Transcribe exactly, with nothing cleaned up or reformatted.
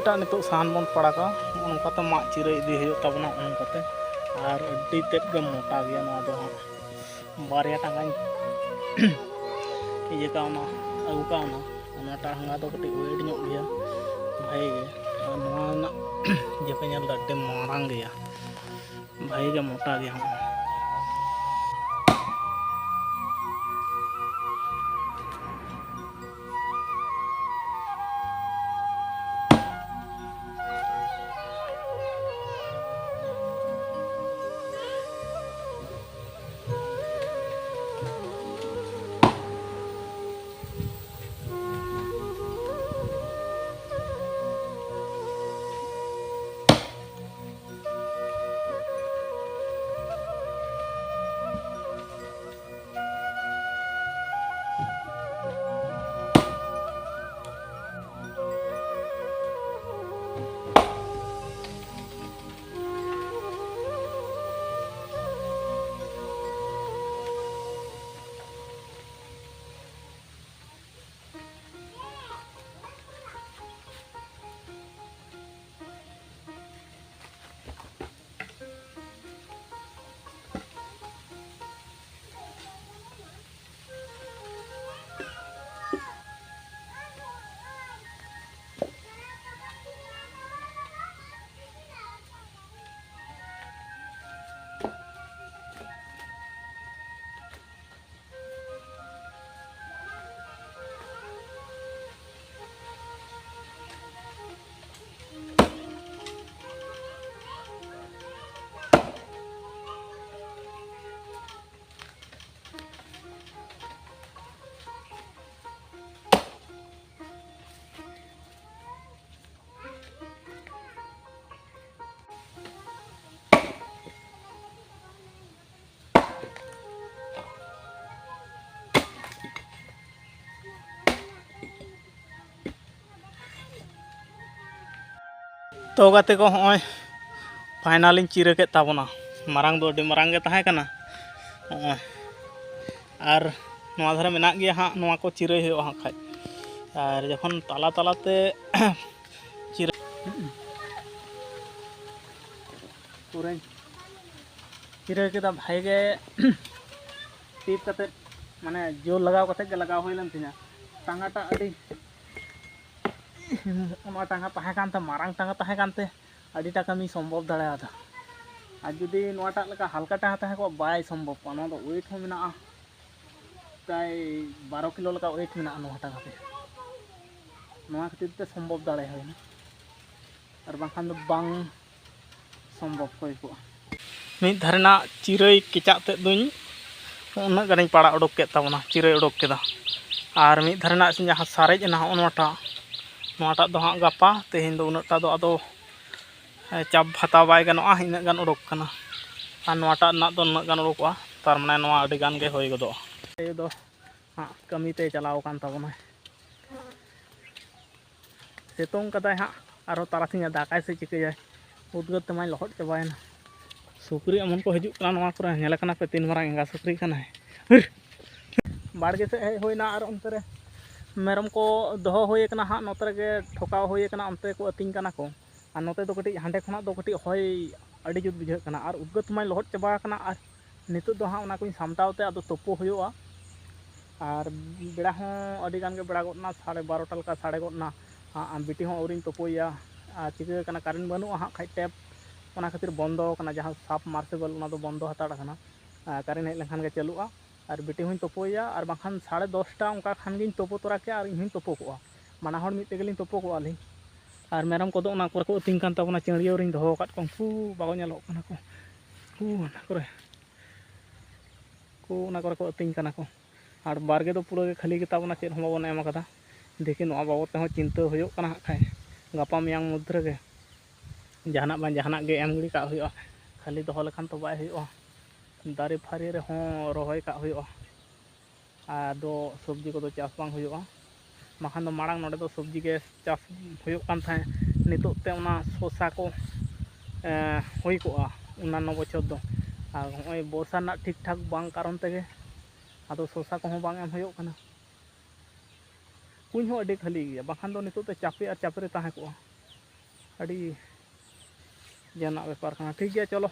ᱮᱴᱟᱜ ᱱᱤᱛᱚᱜ ᱥᱟᱦᱟᱱ ᱵᱚᱱ ᱯᱟᱲᱟᱜᱟ, ᱱᱚᱜᱼᱚ ᱱᱚᱝᱠᱟᱛᱮ ᱢᱟᱜ ᱪᱤᱨᱟᱹ ᱤᱫᱤ ᱦᱩᱭᱩᱜ ᱛᱟᱵᱚᱱᱟ, ᱱᱚᱜᱼᱚ ᱱᱚᱝᱠᱟᱛᱮ᱾ ᱟᱨ ᱟᱹᱰᱤ ᱛᱮᱫ ᱜᱮ ᱢᱚᱴᱟ ᱜᱮᱭᱟ ᱱᱚᱣᱟ ᱫᱚ ᱦᱟᱸᱜ᱾ ᱵᱟᱨᱭᱟ ᱴᱟᱸᱜᱟᱧ ᱤᱭᱟᱹ ᱠᱟᱣᱱᱟ, ᱟᱹᱜᱩ ᱠᱟᱣᱱᱟ, ᱚᱱᱟ ᱴᱟᱸᱜᱟ ᱫᱚ ᱠᱟᱹᱴᱤᱡ ᱣᱮᱴ ᱧᱚᱜ ᱜᱮᱭᱟ ᱵᱷᱟᱜᱮ ᱜᱮ᱾ ᱟᱨ ᱱᱚᱣᱟ ᱨᱮᱱᱟᱜ ᱡᱮᱯᱮ ᱧᱮᱞ ᱫᱟ, ᱟᱹᱰᱤ ᱢᱟᱨᱟᱝ ᱜᱮᱭᱟ, ᱵᱷᱟᱜᱮ ᱜᱮ ᱢᱚᱴᱟ ᱜᱮᱭᱟ ᱦᱚᱸ᱾ ᱛᱚ ᱜᱟᱛᱮ ᱠᱚ, ᱦᱚᱸᱜᱼᱚᱭ ᱯᱷᱟᱭᱱᱟᱞᱤᱧ ᱪᱤᱨᱟᱹ ᱠᱮᱫ ᱛᱟᱵᱚᱱᱟ᱾ ᱢᱟᱨᱟᱝ ᱫᱚ ᱟᱹᱰᱤ ᱢᱟᱨᱟᱝ ᱜᱮ ᱛᱟᱦᱮᱸ ᱠᱟᱱᱟ᱾ ᱦᱚᱸᱜᱼᱚᱭ, ᱟᱨ ᱱᱚᱣᱟ ᱫᱷᱟᱨᱮ ᱢᱮᱱᱟᱜ ᱜᱮᱭᱟ ᱦᱟᱸᱜ, ᱱᱚᱣᱟ ᱠᱚ ᱪᱤᱨᱟᱹᱭ ᱦᱩᱭᱩᱜᱼᱟ ᱦᱟᱸᱜ ᱠᱷᱟᱡ᱾ ᱟᱨ ᱡᱚᱠᱷᱚᱱ ᱛᱟᱞᱟ ᱛᱟᱞᱟᱛᱮ ᱪᱤᱨᱟᱹ ᱯᱩᱨᱟᱹᱧ ᱪᱤᱨᱟᱹ ᱠᱮᱫᱟ ᱵᱷᱟᱜᱮ ᱜᱮ᱾ ᱴᱤᱯ ᱠᱟᱛᱮᱫ, ᱢᱟᱱᱮ ᱡᱳᱨ ᱞᱟᱜᱟᱣ ᱠᱟᱛᱮᱫ ᱜᱮ ᱞᱟᱜᱟᱣ ᱦᱩᱭ ᱞᱮᱱ ᱛᱤᱧᱟᱹ᱾ ᱴᱟᱸᱜᱟᱴᱟᱜ ᱟᱹᱰᱤ, ᱱᱚᱣᱟ ᱴᱟᱸᱜᱟ ᱛᱟᱦᱮᱸ ᱠᱟᱱᱛᱮ, ᱢᱟᱨᱟᱝ ᱴᱟᱸᱜᱟ ᱛᱟᱦᱮᱸ ᱠᱟᱱᱛᱮ ᱟᱹᱰᱤᱴᱟ ᱠᱟᱹᱢᱤ ᱥᱚᱢᱵᱷᱚᱵ ᱫᱟᱲᱮᱭᱟᱫᱟ᱾ ᱟᱨ ᱡᱩᱫᱤ ᱱᱚᱣᱟᱴᱟᱜ ᱞᱮᱠᱟ ᱦᱟᱞᱠᱟ ᱴᱟᱸᱜᱟ ᱛᱟᱦᱮᱸ ᱠᱚᱜᱼᱟ, ᱵᱟᱭ ᱥᱚᱢᱵᱷᱚᱵ ᱠᱚᱜᱼᱟ᱾ ᱱᱚᱣᱟ ᱫᱚ ᱳᱭᱮᱴ ᱦᱚᱸ ᱢᱮᱱᱟᱜᱼᱟ, ᱯᱨᱟᱭ ᱵᱟᱨᱚ ᱠᱤᱞᱳ ᱞᱮᱠᱟ ᱳᱭᱮᱴ ᱢᱮᱱᱟᱜᱼᱟ ᱱᱚᱣᱟ ᱴᱟᱸᱜᱟ ᱛᱮ᱾ ᱱᱚᱣᱟ ᱠᱷᱟᱹᱛᱤᱨ ᱛᱮ ᱥᱚᱢᱵᱷᱚᱵ ᱫᱟᱲᱮ ᱦᱩᱭᱱᱟ, ᱟᱨ ᱵᱟᱝᱠᱷᱟᱱ ᱫᱚ ᱵᱟᱝ ᱥᱚᱢᱵᱷᱚᱵ ᱦᱩᱭ ᱠᱚᱜᱼᱟ᱾ ᱢᱤᱫ ᱫᱷᱟᱨᱮᱱᱟᱜ ᱪᱤᱨᱟᱹᱭ ᱠᱮᱪᱟᱜ ᱛᱮᱫ ᱫᱩᱧ ᱩᱱᱟᱹᱜ ᱜᱟᱱᱤᱧ ᱯᱟᱲᱟᱜ ᱩᱰᱩᱠ ᱠᱮᱫ ᱛᱟᱵᱚᱱᱟ, ᱪᱤᱨᱟᱹᱭ ᱩᱰᱩᱠ ᱠᱮᱫᱟ᱾ ᱟᱨ ᱢᱤᱫ ᱫᱷᱟᱨᱮᱱᱟᱜ ᱡᱟᱦᱟᱸ ᱥᱟᱨᱮᱡ ᱮᱱᱟ, ᱦᱚᱸᱜᱼᱚ ᱱᱚᱣᱟᱴᱟᱜ, ᱱᱚᱣᱟᱴᱟᱜ ᱫᱚ ᱦᱟᱸᱜ ᱜᱟᱯᱟ, ᱛᱮᱦᱮᱧ ᱫᱚ ᱩᱱᱟᱹᱜᱴᱟ ᱫᱚ ᱟᱫᱚ ᱪᱟᱯ ᱦᱟᱛᱟᱣ ᱵᱟᱭ ᱜᱟᱱᱚᱜᱼᱟ, ᱤᱱᱟᱹᱜ ᱜᱟᱱ ᱩᱰᱩᱠ ᱠᱟᱱᱟ᱾ ᱟᱨ ᱱᱚᱣᱟᱴᱟᱜ ᱨᱮᱱᱟᱜ ᱫᱚ ᱱᱩᱱᱟᱹᱜ ᱜᱟᱱ ᱩᱰᱩᱠᱚᱜᱼᱟ, ᱛᱟᱨ ᱢᱟᱱᱮ ᱱᱚᱣᱟ ᱟᱹᱰᱤ ᱜᱟᱱ ᱜᱮ ᱦᱩᱭ ᱜᱚᱫᱚᱜᱼᱟ᱾ ᱟᱭᱳ ᱫᱚ ᱦᱟᱸᱜ ᱠᱟᱹᱢᱤ ᱛᱮ ᱪᱟᱞᱟᱣ ᱟᱠᱟᱱ ᱛᱟᱵᱚᱱᱟᱭ᱾ ᱥᱤᱛᱩᱝ ᱠᱟᱫᱟᱭ ᱦᱟᱸᱜ, ᱟᱨᱦᱚᱸ ᱛᱟᱨᱟᱥᱤᱧᱮ ᱫᱟᱜᱟᱭ ᱥᱮ ᱪᱤᱠᱟᱹᱭᱟᱭ, ᱩᱫᱽᱜᱟᱹᱨ ᱛᱮᱢᱟᱧ ᱞᱚᱦᱚᱫ ᱪᱟᱵᱟᱭᱮᱱᱟ᱾ ᱥᱩᱠᱨᱤ ᱮᱢᱚᱱ ᱠᱚ ᱦᱤᱡᱩᱜ ᱠᱟᱱᱟ ᱱᱚᱣᱟ ᱠᱚᱨᱮ, ᱧᱮᱞᱮ ᱠᱟᱱᱟ ᱯᱮ ᱛᱤᱱ ᱢᱟᱨᱟᱝ ᱮᱸᱜᱟ ᱥᱩᱠᱨᱤ ᱠᱟᱱᱟᱭ᱾ ᱦᱤᱨ! ᱵᱟᱲᱜᱮ ᱥᱮᱫ ᱦᱮᱡ ᱦᱩᱭᱱᱟ, ᱟᱨ ᱚᱱᱛᱮ ᱨᱮ ᱢᱮᱨᱚᱢ ᱠᱚ ᱫᱚᱦᱚ ᱦᱩᱭ ᱠᱟᱱᱟ ᱦᱟᱸᱜ, ᱱᱚᱛᱮ ᱨᱮᱜᱮ ᱴᱷᱚᱠᱟᱣ ᱦᱩᱭ ᱠᱟᱱᱟ, ᱚᱱᱛᱮ ᱠᱚ ᱟᱹᱛᱤᱧ ᱠᱟᱱᱟ ᱠᱚ᱾ ᱟᱨ ᱱᱚᱛᱮ ᱫᱚ ᱠᱟᱹᱴᱤᱡ, ᱦᱟᱸᱰᱮ ᱠᱷᱚᱱᱟᱜ ᱫᱚ ᱠᱟᱹᱴᱤᱡ ᱦᱚᱭ ᱟᱹᱰᱤ ᱡᱩᱛ ᱵᱩᱡᱷᱟᱹᱜ ᱠᱟᱱᱟ, ᱟᱨ ᱩᱫᱽᱜᱟᱹᱨ ᱛᱮᱢᱟᱧ ᱞᱚᱦᱚᱫ ᱪᱟᱵᱟ ᱟᱠᱟᱱᱟ᱾ ᱟᱨ ᱱᱤᱛᱚᱜ ᱫᱚ ᱦᱟᱸᱜ ᱚᱱᱟ ᱠᱚᱧ ᱥᱟᱢᱴᱟᱣ ᱛᱮ ᱟᱫᱚ ᱛᱳᱯᱳ ᱦᱩᱭᱩᱜᱼᱟ᱾ ᱟᱨ ᱵᱮᱲᱟ ᱦᱚᱸ ᱟᱹᱰᱤ ᱜᱟᱱ ᱜᱮ ᱵᱮᱲᱟ ᱜᱚᱫ ᱮᱱᱟ, ᱥᱟᱲᱮ ᱵᱟᱨᱚᱴᱟ ᱞᱮᱠᱟ ᱥᱟᱲᱮ ᱜᱚᱫ ᱮᱱᱟ᱾ ᱟᱨ ᱵᱤᱴᱤ ᱦᱚᱸ ᱟᱹᱣᱨᱤᱧ ᱛᱳᱯᱳᱭᱮᱭᱟ, ᱟᱨ ᱪᱤᱠᱟᱹ ᱠᱟᱱᱟ, ᱠᱟᱨᱮᱱᱴ ᱵᱟᱹᱱᱩᱜᱼᱟ ᱦᱟᱸᱜ ᱠᱷᱟᱡ, ᱴᱮᱯ ᱚᱱᱟ ᱠᱷᱟᱹᱛᱤᱨ ᱵᱚᱱᱫᱚ ᱟᱠᱟᱱᱟ, ᱡᱟᱦᱟᱸ ᱥᱟᱵᱢᱟᱨᱥᱤᱵᱚᱞ ᱚᱱᱟ ᱫᱚ ᱵᱚᱱᱫᱚ ᱦᱟᱛᱟᱲ ᱟᱠᱟᱱᱟ᱾ ᱟᱨ ᱠᱟᱨᱮᱱᱴ ᱦᱮᱡ ᱞᱮᱱᱠᱷᱟᱱ ᱜᱮ ᱪᱟᱹᱞᱩᱜᱼᱟ᱾ ᱟᱨ ᱵᱤᱴᱤ ᱦᱚᱸᱧ ᱛᱳᱯᱳᱭᱮᱭᱟ, ᱟᱨ ᱵᱟᱝᱠᱷᱟᱱ ᱥᱟᱲᱮ ᱫᱚᱥᱴᱟ ᱚᱱᱠᱟ ᱠᱷᱟᱱ ᱜᱤᱧ ᱛᱳᱯᱳ ᱛᱚᱨᱟ ᱠᱮᱭᱟ, ᱟᱨ ᱤᱧ ᱦᱚᱸᱧ ᱛᱳᱯᱳ ᱠᱚᱜᱼᱟ, ᱵᱟᱱᱟ ᱦᱚᱲ ᱢᱤᱫ ᱛᱮᱜᱮᱞᱤᱧ ᱛᱳᱯᱳ ᱠᱚᱜᱼᱟ ᱞᱤᱧ᱾ ᱟᱨ ᱢᱮᱨᱚᱢ ᱠᱚᱫᱚ ᱚᱱᱟ ᱠᱚᱨᱮ ᱠᱚ ᱟᱹᱛᱤᱧ ᱠᱟᱱ ᱛᱟᱵᱚᱱᱟ, ᱪᱟᱹᱲᱭᱟᱹᱣ ᱨᱤᱧ ᱫᱚᱦᱚ ᱟᱠᱟᱫ ᱠᱚᱣᱟ, ᱩᱱᱠᱩ ᱵᱟᱠᱚ ᱧᱮᱞᱚᱜ ᱠᱟᱱᱟ ᱠᱚ, ᱩᱱᱠᱩ ᱚᱱᱟ ᱠᱚᱨᱮ, ᱩᱱᱠᱩ ᱚᱱᱟ ᱠᱚᱨᱮ ᱠᱚ ᱟᱹᱛᱤᱧ ᱠᱟᱱᱟ ᱠᱚ᱾ ᱟᱨ ᱵᱟᱲᱜᱮ ᱫᱚ ᱯᱩᱨᱟᱹ ᱜᱮ ᱠᱷᱟᱹᱞᱤ ᱜᱮᱛᱟ ᱵᱚᱱᱟ, ᱪᱮᱫ ᱦᱚᱸ ᱵᱟᱵᱚᱱ ᱮᱢ ᱟᱠᱟᱫᱟ᱾ ᱫᱮᱠᱷᱤ, ᱱᱚᱣᱟ ᱵᱟᱵᱚᱫ ᱛᱮᱦᱚᱸ ᱪᱤᱱᱛᱟᱹ ᱦᱩᱭᱩᱜ ᱠᱟᱱᱟ ᱦᱟᱸᱜ ᱠᱷᱟᱡ, ᱜᱟᱯᱟ ᱢᱮᱭᱟᱝ ᱢᱚᱫᱽᱫᱷᱮ ᱨᱮᱜᱮ ᱡᱟᱦᱟᱱᱟᱜ ᱵᱟᱝ ᱡᱟᱦᱟᱱᱟᱜ ᱜᱮ ᱮᱢ ᱜᱤᱰᱤ ᱠᱟᱜ ᱦᱩᱭᱩᱜᱼᱟ᱾ ᱠᱷᱟᱹᱞᱤ ᱫᱚᱦᱚ ᱞᱮᱠᱷᱟᱱ ᱛᱚ ᱵᱟᱭ ᱦᱩᱭᱩᱜᱼᱟ, ᱫᱟᱨᱮ ᱯᱷᱟᱨᱮ ᱨᱮᱦᱚᱸ ᱨᱚᱦᱚᱭ ᱠᱟᱜ ᱦᱩᱭᱩᱜᱼᱟ᱾ ᱟᱫᱚ ᱥᱚᱵᱽᱡᱤ ᱠᱚᱫᱚ ᱪᱟᱥ ᱵᱟᱝ ᱦᱩᱭᱩᱜᱼᱟ, ᱵᱟᱠᱷᱟᱱ ᱫᱚ ᱢᱟᱲᱟᱝ ᱱᱚᱰᱮ ᱫᱚ ᱥᱚᱵᱽᱡᱤ ᱜᱮ ᱪᱟᱥ ᱦᱩᱭᱩᱜ ᱠᱟᱱ ᱛᱟᱦᱮᱸᱫ᱾ ᱱᱤᱛᱚᱜ ᱛᱮ ᱚᱱᱟ ᱥᱚᱥᱟ ᱠᱚ, ᱮᱸ, ᱦᱩᱭ ᱠᱚᱜᱼᱟ ᱚᱱᱟᱱᱚ ᱵᱚᱪᱷᱚᱨ ᱫᱚ᱾ ᱟᱨ ᱱᱚᱜᱼᱚᱭ ᱵᱚᱨᱥᱟ ᱨᱮᱱᱟᱜ ᱴᱷᱤᱠ ᱴᱷᱟᱠ ᱵᱟᱝ ᱠᱟᱨᱚᱱ ᱛᱮᱜᱮ ᱟᱫᱚ ᱥᱚᱥᱟ ᱠᱚᱦᱚᱸ ᱵᱟᱝ ᱮᱢ ᱦᱩᱭᱩᱜ ᱠᱟᱱᱟ᱾ ᱠᱩᱧ ᱦᱚᱸ ᱟᱹᱰᱤ ᱠᱷᱟᱹᱞᱤ ᱜᱮᱭᱟ, ᱵᱟᱠᱷᱟᱱ ᱫᱚ ᱱᱤᱛᱚᱜ ᱫᱚ ᱪᱟᱯᱮ ᱟᱨ ᱪᱟᱯᱮ ᱨᱮ ᱛᱟᱦᱮᱸ ᱠᱚᱜᱼᱟ᱾ ᱟᱹᱰᱤ ᱡᱟᱦᱟᱱᱟᱜ ᱵᱮᱯᱟᱨ ᱠᱟᱱᱟ᱾ ᱴᱷᱤᱠ ᱜᱮᱭᱟ, ᱪᱚᱞᱚ